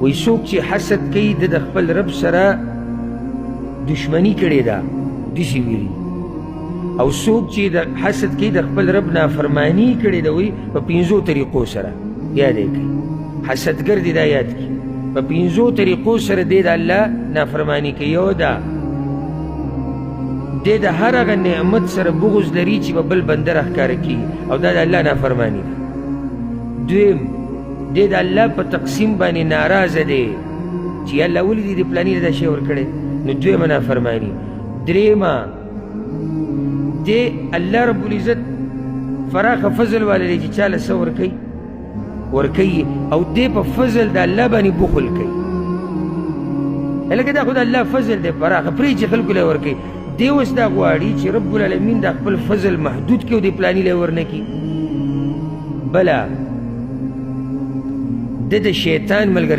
وایي څوک چې حسد کوي ده د خپل رب سره دشمني کړې ده، داسې ویلي. او څوک چې د حسد کوي د خپل رب نافرماني کړې ده، وایي په پنځو طریقو سره یاد یې کړي. حسدګر دې دا یاد کړي، په پنځو طریقو سره دی د الله نافرماني کوي. یو دا دی د هر هغه نعمت سره بغض لري چې په بل بنده راښکاره کېږي، او دا د الله نافرماني ده. دویم، دی د الله په تقسیم باندې ناراضه دی چې الله ولې دې پلاني له دا شی ورکړی، نو دویمه نافرماني. درېیمه، دی الله رب العزت فراخه فضل والا دی چې چا له څه ورکوي ورکوي، او دی په فضل د الله باندې بخل کوي. لکه دا خو د الله فضل دی پراخه، پرې چې خلکو له ورکوي. دی اوس دا غواړي چې رب العالمین دا خپل فضل محدود کړي او دې پلاني له ورنه کړي. بله، ده د شیطان ملګرتیا